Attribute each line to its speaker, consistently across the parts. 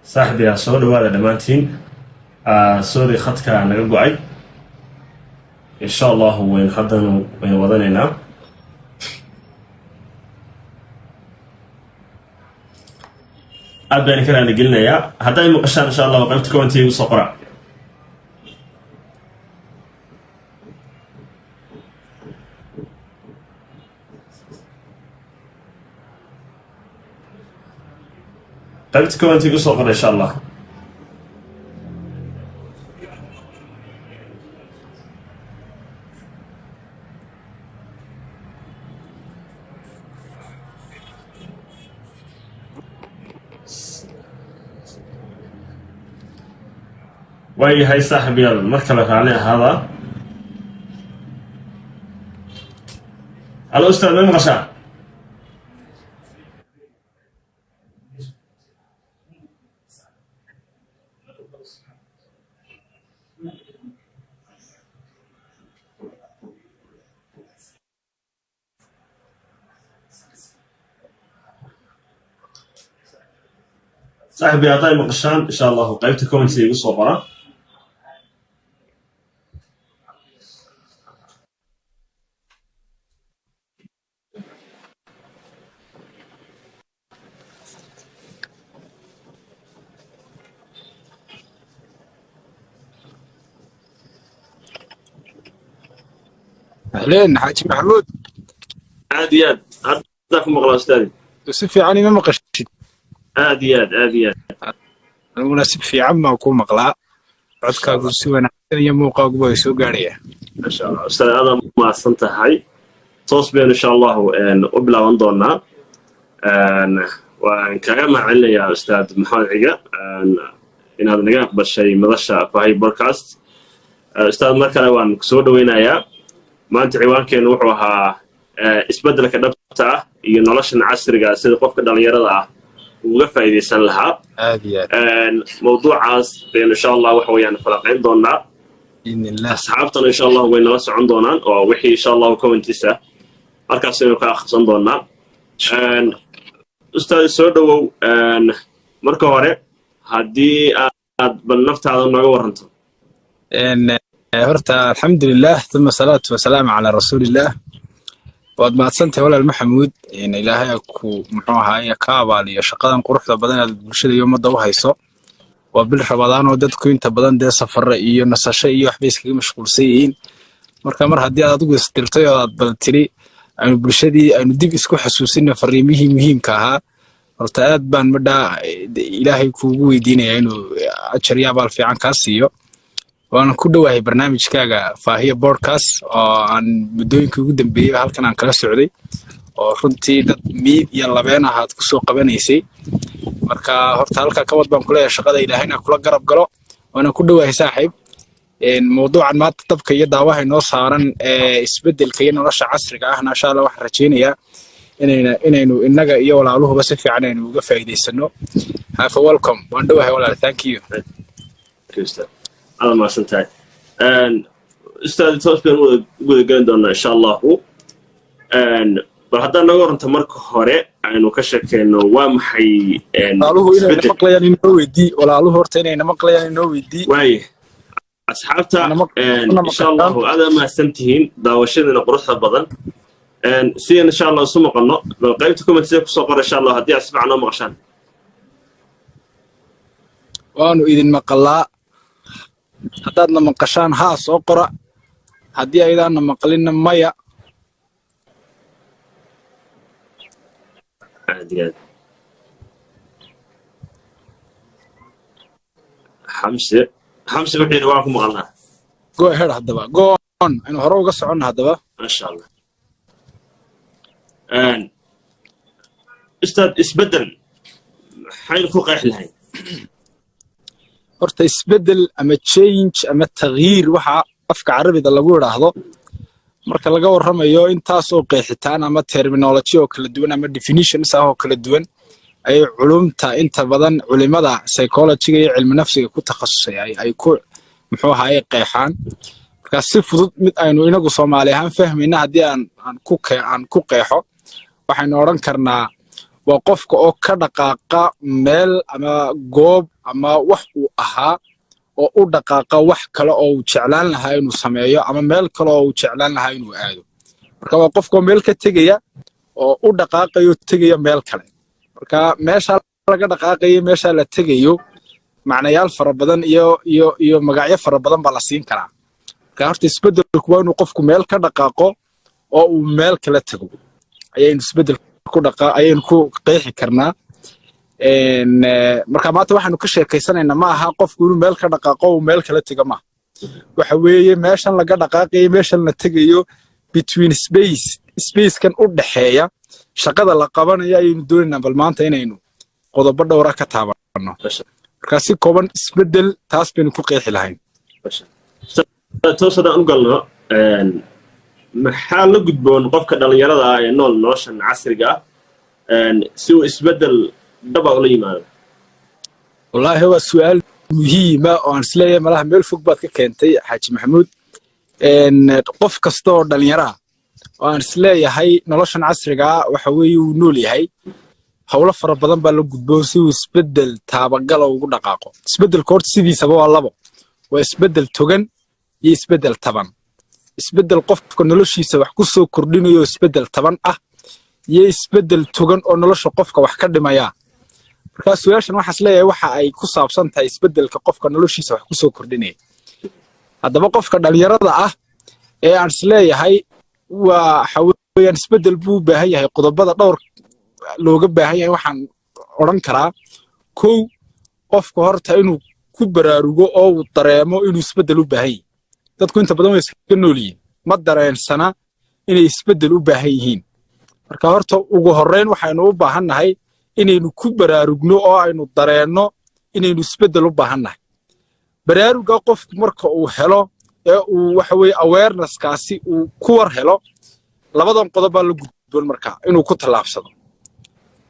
Speaker 1: Saaxibiyaa, soo dhawaada dhammaantiin. Sorry, khadka naga go'ay. Insha Allahu wayn haddanu waynu wadanaynaa. Aad baan idinka raali gelinayaa. Hadday maqashaan, insha Allahu qaybta commentiga igu soo qora. Qaybta commentiga igu soo qora, insha Allah. Waayahay saaxiibyaal, mar kale raalli ahaada. Halo ustaad, may maqashaa? Saaxiibyaal, hadday maqashaan, insha Allahu qaybta commentiga igu soo qora.
Speaker 2: Ahleen Xaaji Maxamuud.
Speaker 1: Aad iyo aad, haddaa ku maqlaa, ustaadi.
Speaker 2: Si fiican ima maqashid?
Speaker 1: Aad iyo aad, aad iyo aad.
Speaker 2: Aniguna si fiican baan ku maqlaa. Codkaagu si wanaagsan iyo muuqaaguba way soo gaadhaya.
Speaker 1: Masha Allah ustaad, aad mahadsan tahay. Toos baynu insha Allahu u bilaaban doonaa. Waan kaaga mahadcelinayaa, ustaad Maxamed Ciga, inaad naga aqbashay madasha Fahay Podcast. Ustaad, mar kale waan kusoo dhoweynayaa. Maanta ciwaankeenu wuxuu ahaa isbeddelka dhabta ah iyo noloshan casriga, sida qofka dhalinyarada ah uga faa'iidaysan lahaa.
Speaker 2: Aad iyo aad.
Speaker 1: Mawduucaas baynu insha Allah waxa weeyaan falaqayn doonaa.
Speaker 2: Biidni Illah.
Speaker 1: Asxaabtana insha Allahu way nala socon doonaan oo wixii insha Allahu commentiisa markaas aynu ka akhrisan doonaa. Ustaad, soo dhowow. Marka hore haddii aad bal naftaada nooga warranto.
Speaker 2: Horta alxamdulilah, uma salaatu wasalaamu calaa rasuuliillah. Waad mahadsantahay, walaal Maxamuud. Ilaahay ku muxuu ahaaye ka abaaliyo shaqadan quruxda badan aad bulshada iyo ummadda u hayso. Waa bil Rabadaan oo dadku inta badan dee safare iyo nasasho iyo waxbay iskaga mashquulsan yihiin. Marka mar haddii aad adigu isdirtay oo aad bal tiri aynu bulshadii aynu dib isku xasuusina fariimihii muhiimka ahaa, horta aad baan madhaa Ilaahay kuugu weydiinaya inuu ajar iyo abaal fiican kaa siiyo. Waana ku dhowahay barnaamijkaaga Faahiya Podcast oo aan muddooyinkii ugu dambeeyey halkan aan kala socday, oo runtii dad miid iyo labeen ah aad kusoo qabanaysay. Marka horta halkaa kabad baan kuleeyahay, shaqada Ilaahayna kula garab galo. Waana ku dhowahay, saaxiib. Mawduucan maanta dabka iyo daawaha inoo saaran ee isbeddelka iyo nolosha casriga ahna, insha Allah waxaan rajaynayaa inaynu innaga iyo walaaluhuba si fiican aynu uga faa'iidaysano. Have a welcome. Waan dhowahay, walaal, thank you.
Speaker 1: Aad mahadsan tahay, ustaad. Toos baynu u guda geli doonaa insha Allahu. Bal haddaan naga warranto, marka hore aynu ka sheekeyno waa maxay
Speaker 2: Walaaluhu inayna
Speaker 1: isbeddel?
Speaker 2: maqlayaan inoo weydii. Walaaluhu horta inayna maqlayaan inoo weydii.
Speaker 1: Waaye asxaabta, insha Allahu aad mahadsan tihiin daawashadiina quruxda badan. Sidaan insha Allah isu maqalno, bal qaybta commentsida kusoo qora insha Allah haddii aad si fiican noo maqashaan.
Speaker 2: Waanu idin maqalaa. Haddaadna maqashaan, haa soo qora. Haddii aydaanna maqlinna, maya.
Speaker 1: Aad iyo aad. Xamse, Xamse wuxuu yidhi waan ku maqalnaa.
Speaker 2: Go ahead haddaba, go on, aynu hore uga soconna haddaba.
Speaker 1: Masha Allah. Ustaad, isbeddel maxaynu ku qeexi lahayn?
Speaker 2: Horta isbeddel ama change ama tagyiir waxa afka Carabida lagu idhaahdo, marka laga warramayo, intaasoo qeexitaan ama terminology oo kala duwan ama definitions ah oo kala duwan ayay culumta inta badan culimada psychologyga iyo cilmi nafsiga ku takhasusay ay ku muxuu ahaaye qeexaan. Marka si fudud mid aynu inagu Soomaali ahaan fahmayna haddii aan ku qeexo, Waxaynu odhan karnaa waa qofka oo ka dhaqaaqa meel ama goob ama wax uu ahaa oo u dhaqaaqa wax kale oo uu jeclaan lahaa inuu sameeyo ama meel kale oo uu jeclaan lahaa inuu aado. Marka waa qofka oo meel ka tegaya oo u dhaqaaqayo, tegaya meel kale. Marka meesha laga dhaqaaqayo, meesha la tegayo, macnayaal fara badan iyo magacyo fara badan baa la siin karaa. Marka horta isbeddelku waa inuu qofku meel ka dhaqaaqo oo uu meel kala tago ayaynu isbeddel ku dhaqa ayaynu ku qeexi karnaa. Marka maanta waxaanu ka sheekaysanaynaa ma aha qofku inuu meel ka dhaqaaqo uu meel kala tego maaha. Waxa weeye meeshan laga dhaqaaqayo, meeshan la tegayo, between space, spacekan u dhexeeya shaqada la qabanayo ayaynu doonaynaa bal maanta inaynu qodobo dhowra ka taabanno. Marka si kooban isbeddel taas baynu ku qeexi lahayn.
Speaker 1: Toos haddaan u galno, maxaa la gudboon qofka dhallinyarada ah ee nool noloshan casriga ah si uu isbeddel dhaba ula yimaado?
Speaker 2: Wallaahi waa su'aal muhiima oo aan isleeyahay malaha meel fog baad ka keentay, Xaaji Maxamuud. Qof kasta oo dhallinyaro ah oo aan isleeyahay noloshan casrigaa waxa weeye uu nool yahay, howlo fara badan baa la gudboon si uu isbeddel taabagala ugu dhaqaaqo. Isbeddelka horta sidiisaba waa labo: waa isbeddel togan iyo isbeddel taban. Isbeddel qofka noloshiisa wax ku soo kordhinayo, isbeddel taban ah, iyo isbeddel togan oo nolosha qofka wax ka dhimaya. Markaa su-aashan waxaas leeyahay waxa ay ku saabsan tahay isbeddelka qofka noloshiisa wax ku soo kordhinaya. Haddaba qofka dhalinyarada ah ee aan isleeyahay waxa weeyaan isbeddel buu u baahan yahay, qodobada dhowr looga baahan yahay waxaan odhan karaa: kow, qofka horta inuu ku baraarugo oo uu dareemo inuu isbeddel u baahan yahay. Dadku inta badan way iskaga nool yihiin, ma dareensana inay isbeddel u baahan yihiin. Marka horta ugu horreyn waxaynu u baahan nahay inaynu ku baraarugno oo aynu dareenno inaynu isbeddel u baahan nahay. Baraaruga qofku marka uu helo ee uu waxa weeye awareness-kaasi uu ku war helo, labadan qodob baa la gudboon markaa inuu ku tallaabsado.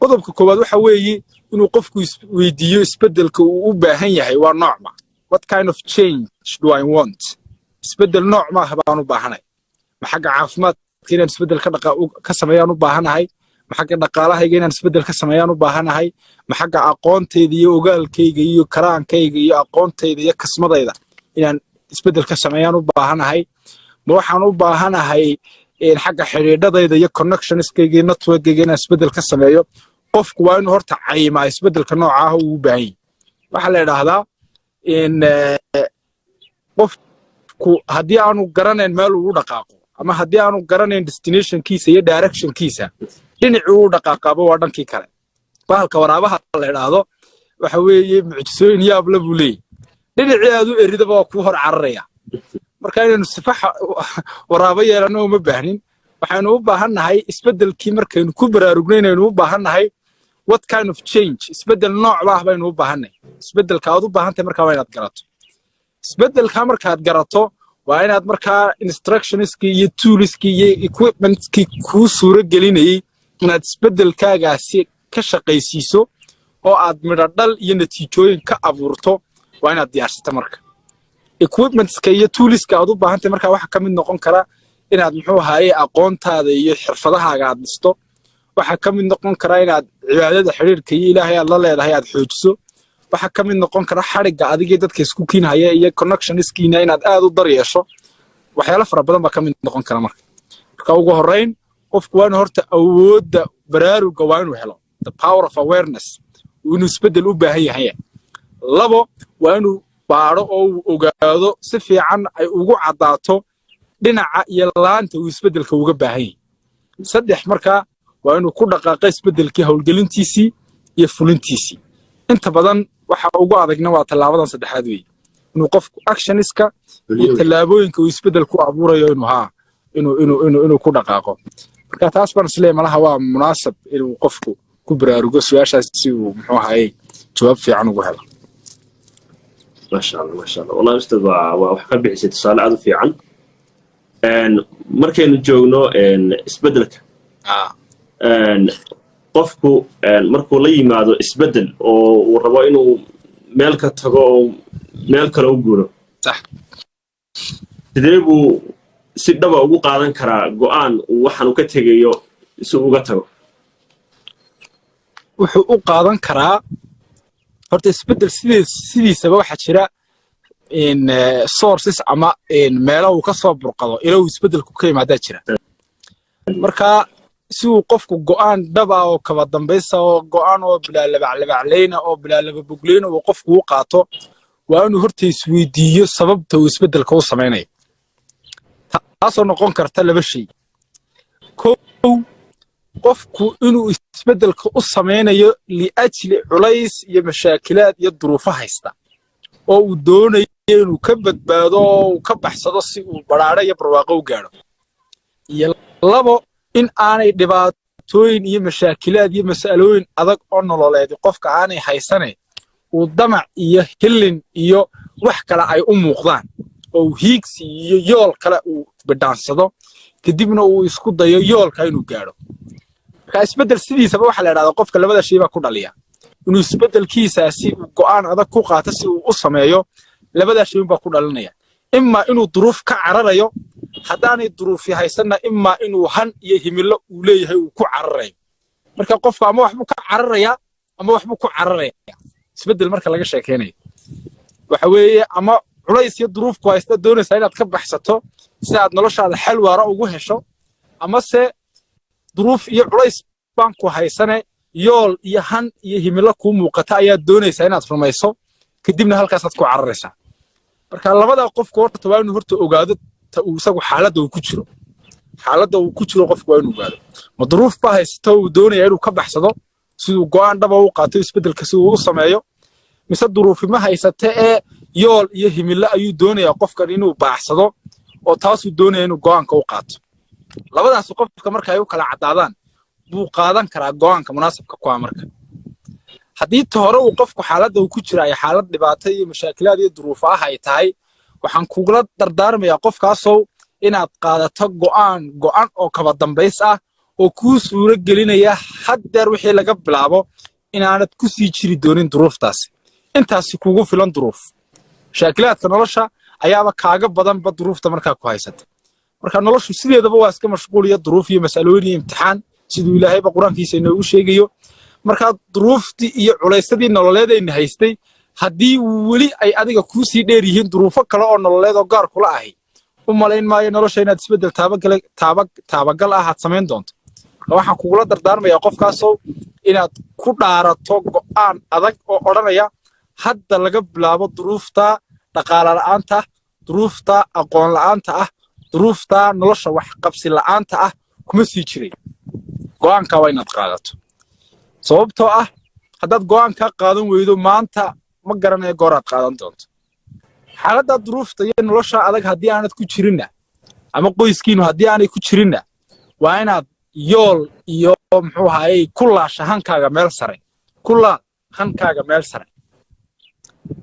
Speaker 2: Qodobka koowaad waxa weeye inuu qofku isweydiiyo isbeddelka uu u baahan yahay waa noocma. What kind of change do I want? Isbeddel nooc maaha baan u baahanay? Ma xagga caafimaadka inaan isbeddel ka dhaqa ka sameeyaan u baahanahay? Ma xagga dhaqaalahayga inaan isbeddel ka sameeyaan u baahanahay? Ma xagga aqoontayda iyo ogaalkayga iyo karaankayga iyo aqoontayda iyo kasmadayda inaan isbeddel ka sameeyaan u baahanahay? Ma waxaan u baahanahay xagga xidhiidhadayda iyo connectionskayga iyo networkayga inaan isbeddel ka sameeyo? Qofku waa inuu horta cayimaa isbeddelka nooca ah uu u baahan yahay. Waxaa la idhaahdaa in qofku haddii aanu garanayn meel uu u dhaqaaqo ama haddii aanu garanayn destinationkiisa iyo directionkiisa, dhinacii uu dhaqaaqaaba waa dhankii kale. Bahalka waraabaha la idhaahdo waxa weeye mucjisooyin yaabla buu leeyahy. Dhinacii aad u eridaba waa kuu hor cararaya. Marka inaynu sifaxa waraabo yeelanno uma baahnin. Waxaynu u baahan nahay isbeddelkii markaynu ku baraarugno inaynu u baahan nahay, what kind of change, isbeddel nooc baah baynu u baahannahay. Isbeddelka aad u baahan tahay markaa waa inaad garato. Isbeddelka markaad garato, waa inaad markaa instructionskii iyo toolskii iyo equipmentkii kuu suuro gelinayey inaad isbeddelkaagaasi ka shaqaysiiso oo aad midho dhal iyo natiijooyin ka abuurto waa inaad diyaarsato. Marka equipmentska iyo toolska aad u baahantahay markaa waxaa ka mid noqon kara inaad, muxuu ahaaye, aqoontaada iyo xirfadahaaga aad dhisto. Waxaa ka mid noqon kara inaad cibaadada, xidhiirka iyo Ilaahay aad la leedahay aad xoojiso. Waxaa ka mid noqon kara xadhigga adigii dadka isku kiinhaya iyo connectionskiina inaad aad u dar yeesho. Waxyaalo fara badan baa ka mid noqon kara. Marka ugu horrayn qofku waa inuu horta awoodda baraaruga waa inuu helo, the power of awareness, inuu isbeddel u baahan yahay. Labo, waa inuu baadho oo uu ogaado, si fiican ay ugu caddaato dhinaca iyo laanta uu isbeddelka uga baahan yahay. Saddex, markaa waa inuu ku dhaqaaqa isbeddelkii, howlgelintiisii iyo fulintiisii. Inta badan waxa ugu adagna waa tallaabadan saddexaad weeye, inuu qofku actionska iyo tallaabooyinka uu isbeddel ku abuurayo inuu haa inuu inuu inuu inuu ku dhaqaaqo. Marka taas baan isleeyahay malaha waa munaasab inuu qofku ku baraarugo su-aashaas si uu, muxuu ahayey, jawaab fiican ugu helo.
Speaker 1: Maasha Allah, maasha Allah. Wallahi ustaad, waa wax ka bixisay tusaale aad u fiican. Markaynu joogno isbeddelka, qofku markuu la yimaado isbeddel oo uu rabo inuu meel ka tago oo meel kale u guuro, sidee buu si dhaba ugu qaadan karaa go'aan uu waxaan uu ka tegayo si uu uga tago?
Speaker 2: Wuxuu u qaadan karaa horta isbeddel sidiisaba waxaa jira in sources ama in meelo uu ka soo burqado, ilo uu isbeddelku ka yimaadaa jira. Marka si uu qofku go'aan dhaba oo kaba dambaysa oo go'aan oo bilaa labaclabaclayna oo bilaa lababogleyna uu qofku u qaato, waa inuu horta isweydiiyo sababta uu isbeddelka u samaynayo, taasoo noqon karta laba shay. Kow, qofku inuu isbeddelka u samaynayo liajli culays iyo mashaakilaad iyo duruufo haysta oo uu doonayo inuu ka badbaado oo uu ka baxsado si uu badhaadho iyo barwaaqo u gaadho. Iyo labo, in aanay dhibaatooyin iyo mashaakilaad iyo mas'alooyin adag oo nololeed qofka aanay haysane, uu damac iyo hillin iyo wax kale ay u muuqdaan oo uu hiigsi iyo yool kale uu bidhaansado, kadibna uu isku dayo yoolka inuu gaadho. Marka isbeddel sidiisaba waxaa la idhahdaa qofka labada shay baa ku dhaliya inuu isbeddelkiisaasi uu go'aan adag ku qaato si uu u sameeyo. Labadaa shay unbaa ku dhalinaya: imaa inuu duruuf ka cararayo, haddaanay duruufi haysanna, imaa inuu han iyo himilo uu leeyahay uu ku cararayo. Marka qofku ama waxbuu ka cararayaa ama waxbuu ku cararaya. Isbeddel marka laga sheekaynayo waxa weeye ama culays iyo duruufku haysta doonaysaa inaad ka baxsato si aad noloshaada xal waara ugu hesho, amase duruuf iyo culays baan ku haysane, yool iyo han iyo himilo kuu muuqata ayaad doonaysaa inaad rumayso, kadibna halkaasaad ku cararaysaa. Marka labadaa qofku horta waa inuu horta ogaado ta uu isagu xaaladda uu ku jiro. Qofku waa inuu ogaado ma duruuf baa haysato uu doonaya inuu ka baxsado siduu go'aan dhaba u qaato isbeddelka si uu u sameeyo, mise duruufi ma haysate ee yool iyo himilo ayuu doonayaa qofkan inuu baaxsado oo taasuu doonaya inuu go'aanka u qaato. Labadaas qofka marka ay u kala caddaadaan buu qaadan karaa go'aanka munaasabka ku ah. Marka haddii ta hore uu qofku xaaladda uu ku jira ay xaalad dhibaato iyo mashaakilaad iyo duruufo ah ay tahay, waxaan kugula dardaarmayaa qofkaasow inaad qaadato go'aan go'an oo kaba dambays ah oo kuu suuro gelinaya haddeer wixii laga bilaabo inaanad ku sii jiri doonin duruuftaasi. Intaasi kugu filan. Duruuf mashaakilaadka nolosha ayaaba kaaga badanba duruufta markaa ku haysata. Marka noloshu sideedaba waa iska mashquul iyo duruuf iyo mas'alooyin iyo imtixaan, siduu Ilaahayba Qur-aankiisa inoogu sheegayo. Markaa duruuftii iyo culaysadii nololeed ayna haystay, haddii weli ay adiga kuu sii dheer yihiin duruufo kale oo nololeed oo gaar kula ahi, u malayn maayo nolosha inaad isbeddel taabagal ah aad samayn doonto. Marka waxaan kugula dardaarmayaa qofkaasow inaad ku dhaarato go'aan adag oo odhanaya: hadda laga bilaabo duruufta dhaqaale la'aanta, duruufta aqoon la'aanta ah, duruufta nolosha wax qabsi la'aanta ah kuma sii jiray. Go'aanka waa inaad qaadato, sababtoo ah haddaad go'aankaa qaadan weydo maanta, ma garanayo gooraad qaadan doonto. Xaaladda duruufta iyo nolosha adag haddii aanad ku jirinna, ama qoyskiinu haddii aanay ku jirinna, waa inaad yool iyo muxuu ahaayey ku laasha hankaaga meel sare, ku laal hankaaga meel sare.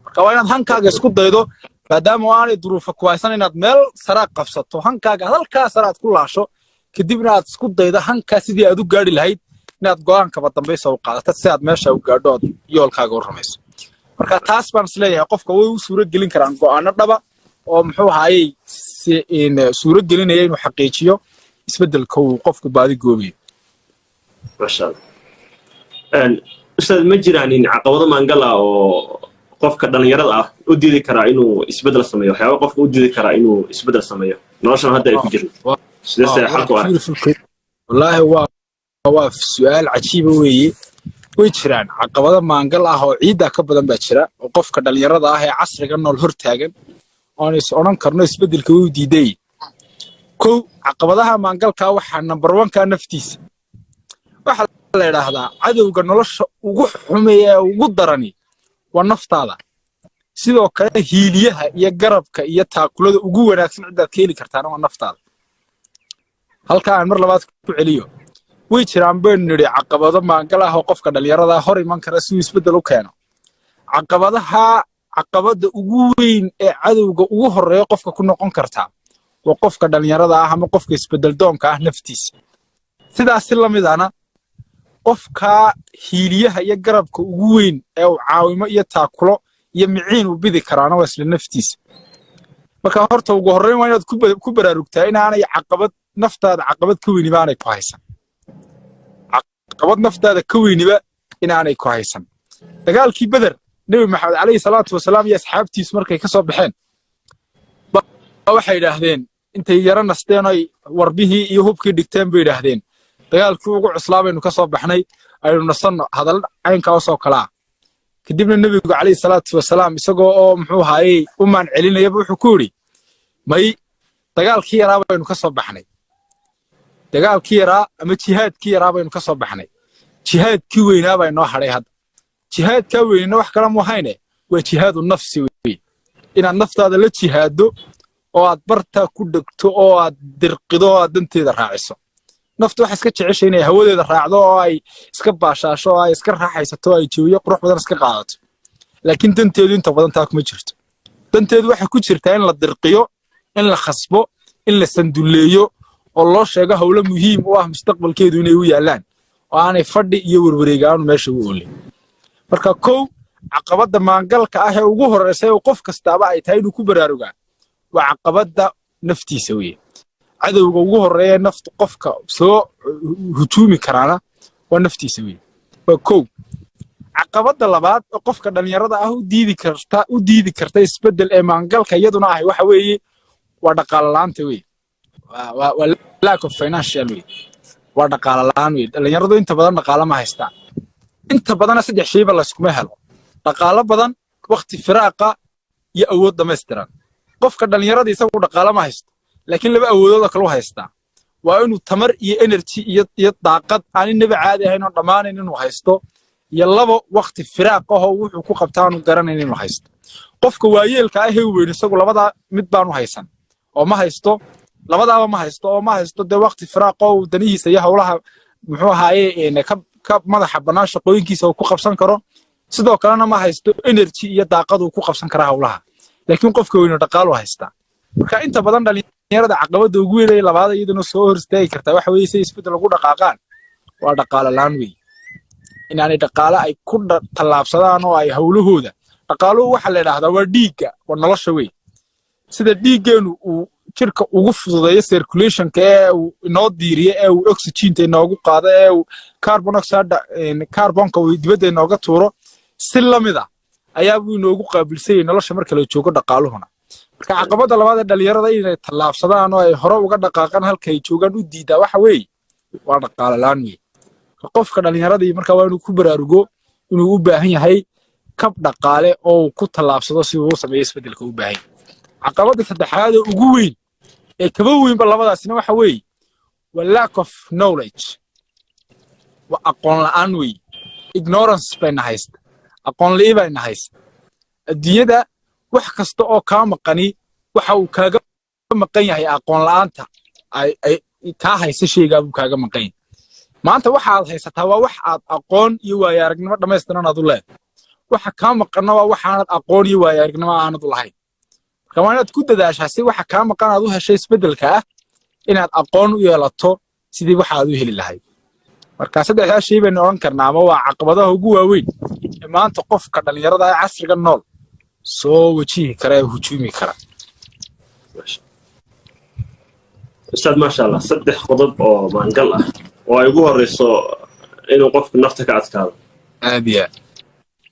Speaker 2: Marka waa inaad hankaaga isku daydo, maadaama oo aanay duruufa ku haysan, inaad meel sare qabsato hankaaga, halkaa sare aad ku laasho, kadibna aad isku daydo hankaa sidii aad u gaadhi lahayd inaad go'aankaba dambaysa u qaadato si aad meesha u gaadho ood yoolkaaga u rumayso. Marka taas baan isleeyahay qofka way u suuro gelin karaan go'aano dhaba oo muxuu ahaayey suuro gelinaya inuu xaqiijiyo isbeddelka uu qofku baadi goobayo.
Speaker 1: Maasha Allah. Ustaad, ma jiraan in caqabado maangal ah oo qofka dhallinyarada ah u diidi karaa inuu isbeddel sameeyo, waxyaaba qofka u diidi karaa inuu isbeddel sameeyo noloshan hadda ay ku jirno? Sidee se xalku ah?
Speaker 2: Wallaahi waa su'aal cajiiba weeye. Way jiraan caqabado maangal ah oo ciiddaa ka badan baa jira oo qofka dhallinyarada ah ee casriga nool hor taagan oon is odhan karno isbeddelka way u diiday. Kow, caqabadaha maangalkaa waxaa number one-ka naftiisa. Waxaa la idhaahdaa cadowga nolosha ugu xumeeya ee ugu darani waa naftaada. Sidoo kale hiiliyaha iyo garabka iyo taakulada ugu wanaagsan ciddaad ka heli kartaana waa naftaada. Halka aan mar labaad ku celiyo: way jiraan baynu nidhi caqabado maangal ah oo qofka dhallinyarada hor iman kara si uu isbeddel u keeno. Caqabadaha, caqabada ugu weyn ee cadowga ugu horreeya qofka ku noqon kartaa waa qofka dhallinyarada ah ama qofka isbeddel doonka ah naftiisa. Sidaasi la midana, qofka hiiliyaha iyo garabka ugu weyn ee uu caawimo iyo taakulo iyo miciin uu bidi karaana waa isla naftiisa. Marka horta ugu horreyn waa inaad ku baraarugtaa inaanay caqabad naftaada caqabad ka weyniba aanay ku haysan, caqabad naftaada ka weyniba Inaanay ku haysan. Dagaalkii Beder, Nebi Maxamed calayhi salaatu wasalaam iyo asxaabtiisu markay ka soo baxeen, waxay yidhaahdeen, intay yaro nasteen oy warbihii iyo hubkii dhigteen bay yidhaahdeen: "Dagaalkii ugu cuslaa baynu ka soo baxnay, aynu nasanno." Hadalla caynkaasoo kalaa. Kadibna nebigu calayhi salaatu wasalaam, isagoo oo muxuu ahaayey u maan celinayaba, wuxuu ku yidhi: "May, dagaalkii yaraa baynu ka soo baxnay, dagaalkii yaraa ama jihaadkii yaraa baynu ka soo baxnay, jihaadkii weynaa baa inoo hadhay hadda." Jihaadkaa weynina wax kala muhayne, waa jihaadu nafsi wey, inaad naftaada la jihaaddo oo aad bartaa ku dhegto oo aad dirqido oo aad danteeda raaciso. Naftu waxay iska jeceshay inay hawadeeda raacdo oo ay iska baashaasho oo ay iska raaxaysato oo ay jawiyo qurux badan iska qaadato, laakiin danteedu inta badan taa kuma jirto. Danteedu waxay ku jirtaa in la dirqiyo, in la khasbo, in la sandulleeyo oo loo sheego howlo muhiim u ah mustaqbalkeedu inay u yaallaan oo aanay fadhi iyo werwareegaanu meesha u oolin. Marka kow, caqabadda maangalka ah ee ugu horreysa ee qof kastaaba ay tahay inuu ku baraarugaa waa caqabadda naftiisa weye. Cadowga ugu horreeya nafta qofka soo hujuumi karaana waa naftiisa weye. Waa kow. Caqabadda labaad oo qofka dhallinyarada ah u diidi karta isbeddel ee maangalka iyaduna ahi waxa weeye waa dhaqaale la'aanta weye, waa lack of financial wey, waa dhaqaale la'aan wey. Dhallinyaradu inta badan dhaqaale ma haystaan. Inta badana saddex shayba layskuma helo: dhaqaalo badan, wakti firaaqa iyo awood dhammaystiran. Qofka dhallinyarada isagu dhaqaale ma haysto, laakiin laba awoodood oo kale u haystaa. Waa inuu tamar iyo energy iyo daaqad aan inaba caadi ahayn oo dhammaanayn inuu haysto, iyo labo, wakti firaaq ahoo wuxuu ku qabta aanu garanayn inuu haysto. Qofka waayeelka ah ee weyn isagu labadaa mid baanu haysan oo ma haysto, labadaaba ma haysto, oo ma haysto dee wakti firaaq oo uu danihiisa iyo howlaha, muxuu ahaaye, ka madaxa bannaan shaqooyinkiisa uu ku qabsan karo. Sidoo kalena ma haysto energy iyo daaqad uu ku qabsan kara howlaha, laakiin qofka weynu dhaqaalu haystaa. Marka inta badan dhalinyarada caqabadda ugu weyn ee labaad iyaduna soo hor istaagi kartaa waxa weeye, si isbeddel ugu dhaqaaqaan, waa dhaqaale la'aan weeye, inaanay dhaqaale ay ku tallaabsadaan oo ay howlahooda. Dhaqaaluhu waxa la idhaahdaa waa dhiigga, waa nolosha wey. Sida dhiiggeenu uu jirka ugu fududeeyo circulationka ee uu inoo diiriyo, ee uu oxygenta inoogu qaado, ee uu carbon oxide, carbonka uu dibadda inooga tuuro, si lamid ah ayaa buu inoogu qaabilsan yahay nolosha marka la joogo dhaqaaluhuna. Marka caqabadda labaad ee dhalinyarada inay tallaabsadaan oo ay hore uga dhaqaaqaan halkay joogaan u diidaa waxa weeye waa dhaqaale la'aan weeye. Qofka dhalinyaradii marka waa inuu ku baraarugo inuu u baahan yahay kab dhaqaale oo uu ku tallaabsado si uu u sameeyo isbeddelka u baahan yahay. Caqabadda saddexaad ee ugu weyn ee kaba weynba labadaasina waxa weeye waa lack of knowledge, waa aqoon la'aan weeye. Ignorance bayna haysta, aqoon li'i bayna haysta. Adduunyada wax kasta oo kaa maqani waxa uu kaaga maqan yahay aqoon la'aanta ay kaa haysa shaygaa buu kaaga maqan yahay. Maanta waxaad haysataa waa wax aad aqoon iyo waayo aragnimo dhammaystiran aad u leedahay. Waxa kaa maqanna waa waxaanad aqoon iyo waayo aragnimo aanad u lahayn. Marka waa inaad ku dadaashaa si waxa kaa maqan aad u heshay isbeddelka ah, inaad aqoon u yeelato sidii waxa aad u heli lahayd. Marka saddexdaa shay baynu odhan karnaa ama waa caqabadaha ugu waaweyn ee maanta qofka dhallinyarada ee casriga nool soo wajihi kara ee hujuumi kara.
Speaker 1: Ustaad, maasha Allah, saddex qodob oo maangal ah oo ay ugu horreyso inuu qofku nafta ka adkaado.
Speaker 2: Aad iyo aad.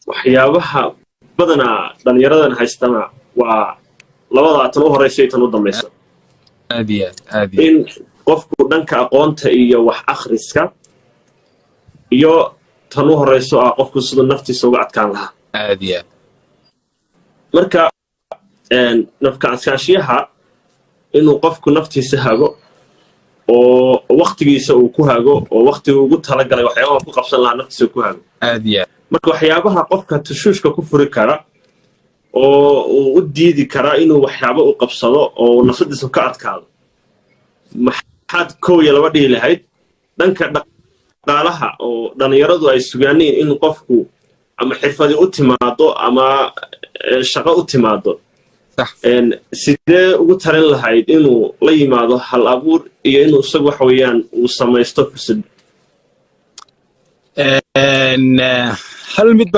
Speaker 1: Waxyaabaha badanaa dhallinyaradan haystana waa labadaa, tan u horreysa iyo tan u dambaysa.
Speaker 2: Aad iyo aad, aad iyo.
Speaker 1: In qofku dhanka aqoonta iyo wax akhriska, iyo tan u horreyso ah qofku siduu naftiisa uga adkaan lahaa.
Speaker 2: Aad iyo aad.
Speaker 1: Marka nafka adkaanshiyaha, inuu qofku naftiisa hago oo waktigiisa uu ku hago oo waktiga ugu talagalay waxyaabaha ku qabsan lahaa naftiisa ku hago.
Speaker 2: Aad iyo aad.
Speaker 1: Marka waxyaabaha qofka tashuushka ku furi kara oo uu u diidi karaa inuu waxyaabo u qabsado oo nafsadiisa ka adkaado, maxaad kow iyo laba dhihi lahayd? Dhanka dhaqaalaha oo dhallinyaradu ay sugaaniin in qofku ama xirfadi u timaado ama shaqo u timaado, sidee ugu talin lahayd inuu la yimaado hal abuur iyo inuu isagu waxa weeyaan uu samaysto fursad?
Speaker 2: Hal mid.